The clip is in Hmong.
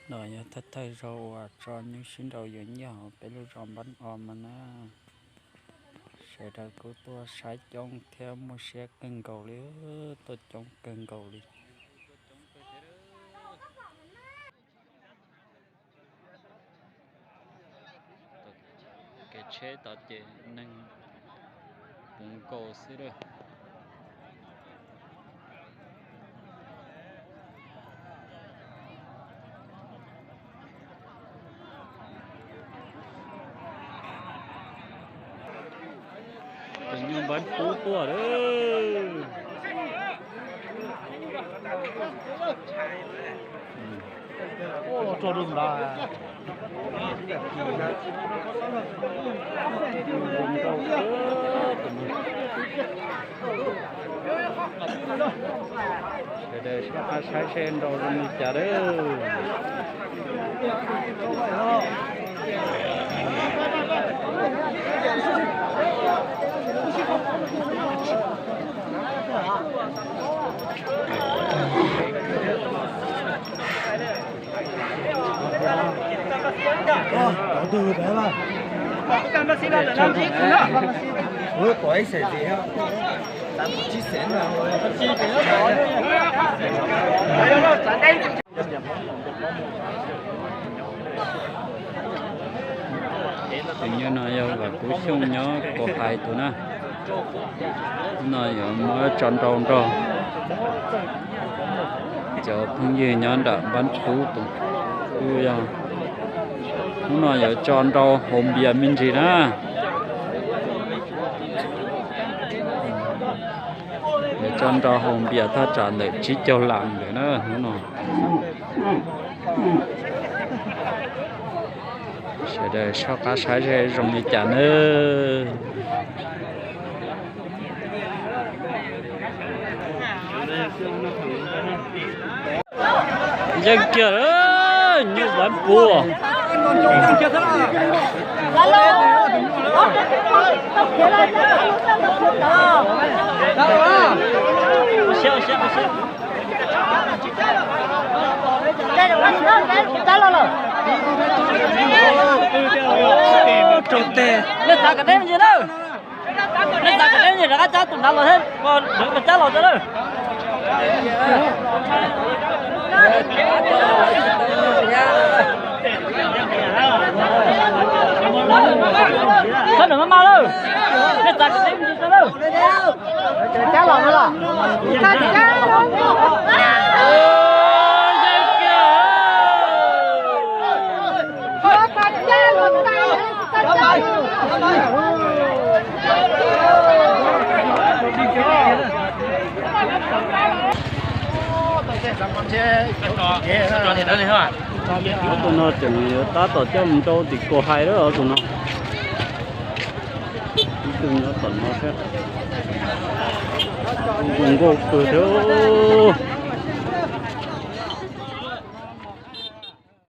No yog thawj thawj zaug uas tso nyuj sib nraus yuav nyiaj hauv peb lub zos Npab Os mas na. Sawv daws kuj tuaj saib coob thiab muaj siab kawg nkaus li, tuaj coob kawg nkaus li. Kev tsheb tod ces neeg puv nkaus xwb lawm. Tus nyuj npab pub tuaj lawm. Sawv daws soj qab saib seb nrau zoo li cas lawm. Tus nyuj no yog Vam Kuv Xyooj nyob Kaus Hais tus na. No yuav muab tso nrau nrog cov phooj ywg nyob nram Npab Pub tus kuj yog. Hnub no yuav tso nrau haus npias me ntsis na. Yuav tso nrau haus npias thaj tsam ntawm tsib caug lam ntawd na hnub no. Sawv daws soj qab saib seb zoo li cas nawb. Yeej kiag lawm, nyuj Npab Pub. Rau tes, nej txav kom deb me ntsis na. Nej txav kom deb me ntsis rov qab cab tus nrad los thiab, rov qab cab los tso na. Sab nram maj maj lawm, nej txav kom deb me ntsis tso na. Cab los no los. Ob tug no tseem yuav tab tom coj mus rau tim Kaus Hais lawm ob tug no. Ib tug nyob tom no thiab. Zoo nkauj kawg thiab.